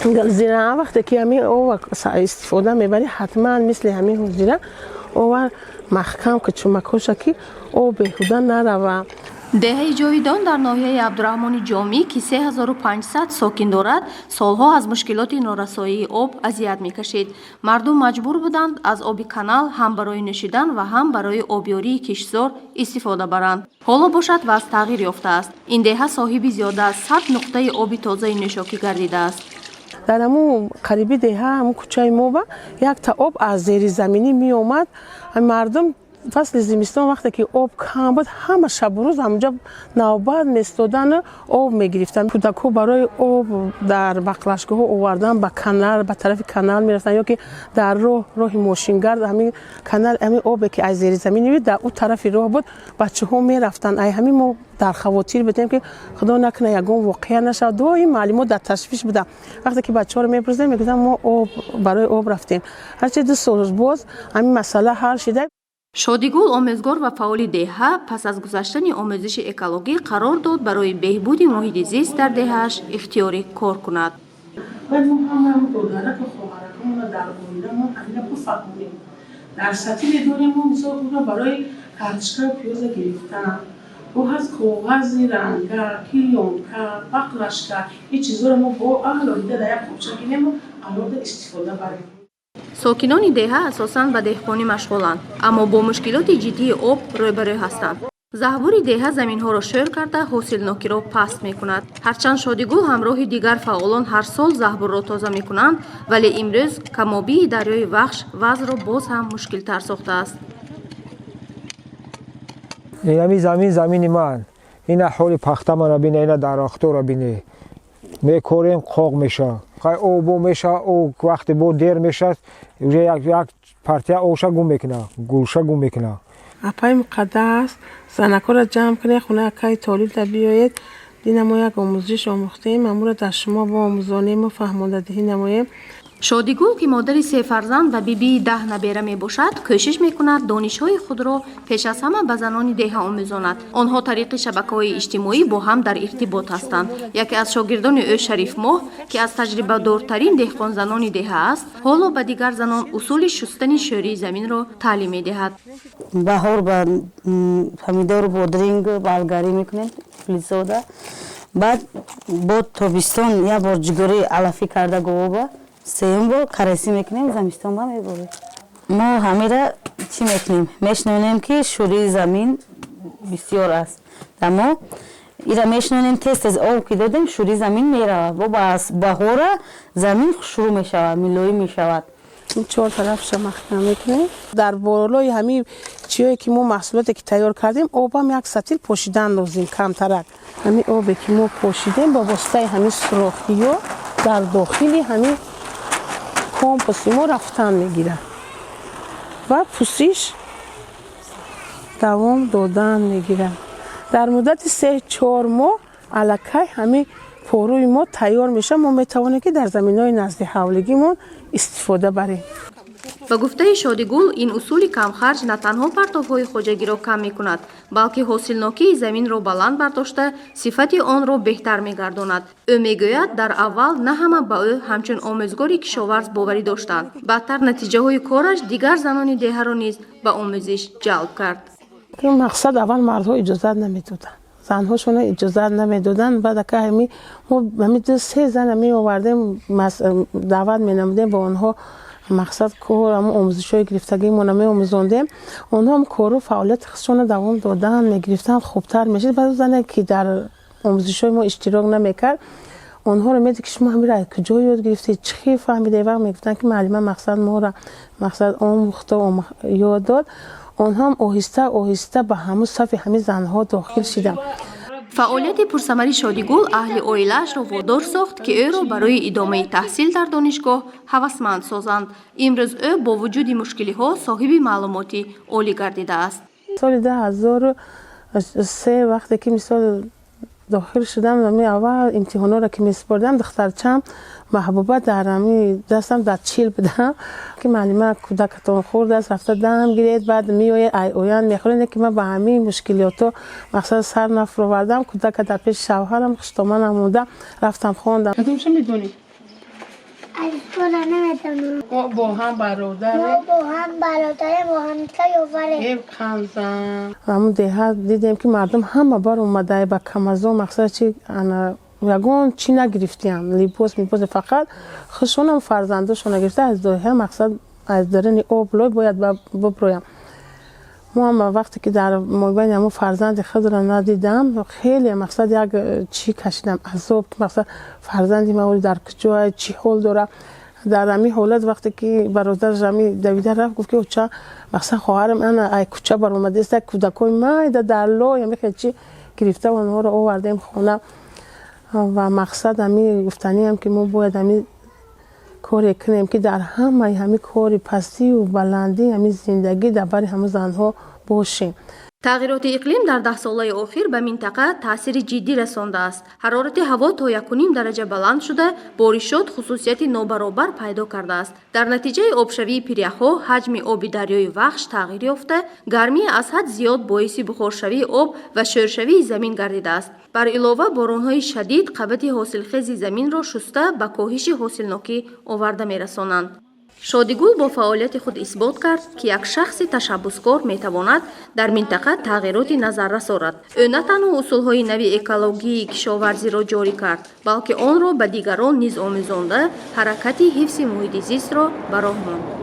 Зира вақте ки ҳамин об истифода мебарӣ, ҳатман мисли ҳамин ҳозира ова маҳкам ки чумакоша, ки об беҳуда нарава. Деҳаи Ҷовидон дар ноҳияи Абдураҳмони Ҷомӣ, ки 3500 сокин дорад, солҳо аз мушкилоти норасоии об азият мекашид. Мардум маҷбур буданд аз оби канал ҳам барои нӯшидан ва ҳам барои обёрии киштзор истифода баранд. Ҳоло бошад, вазъ тағйир ёфтааст. Ин деҳа соҳиби зиёда аз 100 нуқтаи оби тозаи нӯшокӣ гардидааст. Дар ҳамун қариби деҳа, ҳамун кӯчаи моба якта об аз зеризаминӣ меомад. Мардум фасли зимистон, вақте ки об кам буд, ҳама шабу рӯз ҳамунҷа навбат местодану об мегирифтанд. Кӯдакҳо барои об дар баклажкаҳо овардан ба канал, ба тарафи канал мерафтанд ё ки дар роҳ, роҳи мошингард, ҳамин канал, ҳамин обе ки аз зеризаминӣ буд, дар ӯ тарафи роҳ буд, бачаҳо мерафтанд. Ай ҳамин мо дар хавотир будем, ки худо накунад, ягон воқеа нашавад. Доим муаллимо дар ташвиш буданд. Вақте ки бачаҳоро мепурсидем, мегуфтанд: «Мо об, барои об рафтем». Ҳарчи 2 сол боз ҳамин масъала ҳал шида. Шодигул, омӯзгор ва фаъоли деҳа, пас аз гузаштани омӯзиши экологӣ қарор дод барои беҳбуди муҳити зист дар деҳааш ихтиёрӣ кор кунад. Бояд мо ҳама додараку хоҳаракамонро дар оиламон ҳамина бифаҳмонем. Дар сатиле дорем мо, мисол, ӯро барои картошкаю пиёза гирифтан, бо ҳаст коғази ранга, клеёнка, баклажка, ин чизҳоро мо бо алоҳида дар як қопча гирему алоҳида истифода барем. Сокинони деҳа асосан ба деҳқонӣ машғуланд, аммо бо мушкилоти ҷиддии об рӯбарӯ ҳастанд. Заҳбури деҳа заминҳоро шӯр карда, ҳосилнокиро паст мекунад. Ҳарчанд Шодигул ҳамроҳи дигар фаъолон ҳар сол заҳбурро тоза мекунанд, вале имрӯз камобии дарёи Вахш вазъро боз ҳам мушкилтар сохтааст. Инами замин, замини ман. Ина ҳоли пахта мана бине, ина дарахторо бине. Мекорем, қоқ меша. Хай, обо меша, об вақте бо дер мешад, уже як партия обша гум мекуна, гулша гум мекуна. Апаи Муқаддас, занакҳоро ҷамъ кунед, хонаи акаи Толибда биёед. Дина мо як омӯзиш омӯхтем, амуро дар шумо боомӯзонему фаҳмондадиҳӣ намоем. Шодигул, ки модари се фарзанд ва бибии 10 набера мебошад, кӯшиш мекунад донишҳои худро пеш аз ҳама ба занони деҳа омӯзонад. Онҳо тариқи шабакаҳои иҷтимоӣ бо ҳам дар иртибот ҳастанд. Яке аз шогирдони ӯ, Шарифмоҳ, ки аз таҷрибадортарин деҳқонзанони деҳа аст, ҳоло ба дигар занон усули шустани шӯрии заминро таълим медиҳад. Баҳор ба помидору бодринг балгарӣ мекунем плисода. Баъд бо тобистон як бор ҷугорӣ алафӣ карда говоба, сеюм бор карасӣ мекунем, замистон ба меборем. Мо ҳамира чӣ мекунем? Мешинонем, ки шӯрии замин бисёр аст. Дар ира мешинонем, тез тез об ки додем, шӯрии замин меравад. Бо баҳора замин шурӯъ мешавад, милоӣ мешавад. Чор тарафша маҳкам мекунем. Дар болои ҳамин чиҳое ки мо, маҳсулоте ки тайёр кардем, обам як сатил пошидан лозим, камтарак. Ҳамин обе ки мо пошидем, ба воситаи ҳамин сурохиҳо дар дохили ҳамин компости мо рафтан мегирад ва пусиш давом додан мегирад. Дар муддати 3-4 моҳ аллакай ҳамин порӯи мо тайёр мешавад. Мо метавонем, ки дар заминҳои назди ҳавлигимон истифода барем. Ба гуфтаи Шодигул, ин усули камхарҷ на танҳо партовҳои хоҷагиро кам мекунад, балки ҳосилнокии заминро баланд бардошта, сифати онро беҳтар мегардонад. Ӯ мегӯяд, дар аввал на ҳама ба ӯ ҳамчун омӯзгори кишоварз боварӣ доштанд. Баъдтар натиҷаҳои кораш дигар занони деҳаро низ ба омӯзиш ҷалб кард. Мақсад, аввал мардҳо иҷозат намедоданд, занҳошона иҷозат намедоданд. Баъд ака ҳами мо ҳами се зана меовардем, даъват менамудем ба онҳо. Мақсад, кор, ҳамон омӯзишҳои гирифтагимона меомӯзондем, онҳо ҳам кору фаъолияти худшонро давом додан мегирифтанд, хубтар мешид. Баъд зане ки дар омӯзишҳои мо иштирок намекард, онҳоро медид, ки шумо ҳамира аз куҷо ёд гирифтед, чӣ хел фаҳмидед? Вақт мегуфтанд, ки муаллима, мақсад, моро, мақсад, омӯхта, ёд дод. Онҳо ҳам оҳиста оҳиста ба ҳамун сафи ҳамин занҳо дохил шиданд. Фаъолияти пурсамари Шодигул аҳли оилаашро водор сохт, ки ӯро барои идомаи таҳсил дар донишгоҳ ҳавасманд созанд. Имрӯз ӯ бо вуҷуди мушкилиҳо соҳиби маълумоти олӣ гардидааст. Соли 2003, вақте ки, мисол, дохил шудам, ами аввал имтиҳонҳоро ки месупордам, духтарчам Маҳбуба дар ами дастам, дар чил будам, ки муаллима, кӯдакатон хурд аст, рафта дам гиред, баъд меояд, ай оянд мехӯред. Ки ман ба ҳамин мушкилиётҳо, мақсад, сар нафуровардам. Кӯдака дар пеши шавҳарам хуштоман намуда рафтам, хондам. Кадомша медонӣ? Алифборо наметавонам. Мо бо ҳам бародарем. Мо бо ҳам бародарем, бо ҳамдигар ёварем. Ҳамун деҳа дидем, ки мардум ҳама бар омада ба камазо, мақсад чи, ана ягон чӣ нагирифтиям, либос мибос, фақат худшонам, фарзандошона гирифта, аз деҳа, мақсад, аз даруни об лой бояд буброям. Мо ҳам вақте ки дар мобайни ҳамун фарзанди худро надидам, хеле, мақсад, як чӣ кашидам, азоб, мақсад, фарзанди ма дар куҷоа, чӣ ҳол дора. Дар ҳамин ҳолат, вақте ки бародараш ҳами давида рафт, гуфт, ки оча, мақсад, хоҳарам ана ай кӯча баромадааст, кӯдакои майда дар лой, ҳами хел чӣ гирифта, онҳоро овардем хона. Ва мақсад, ҳами гуфтаниам, ки мо бояд ҳами коре кунем, ки дар ҳамаи ҳами кори пастию баландӣ, ҳами зиндагӣ дар бари ҳамун занҳо бошем. Тағйироти иқлим дар 10 солаи охир ба минтақа таъсири ҷиддӣ расондааст. Ҳарорати ҳаво то 1,5 дараҷа баланд шуда, боришот хусусияти нобаробар пайдо кардааст. Дар натиҷаи обшавии пиряхҳо ҳаҷми оби дарёи Вахш тағйир ёфта, гармии аз ҳад зиёд боиси бухоршавии об ва шӯршавии замин гардидааст. Бар илова, боронҳои шадид қабати ҳосилхези заминро шуста, ба коҳиши ҳосилнокӣ оварда мерасонанд. Шодигул бо фаъолияти худ исбот кард, ки як шахси ташаббускор метавонад дар минтақа тағйироти назаррас орад. Ӯ на танҳо усулҳои нави экологии кишоварзиро ҷорӣ кард, балки онро ба дигарон низ омӯзонда, ҳаракати ҳифзи муҳити зистро ба роҳ монд.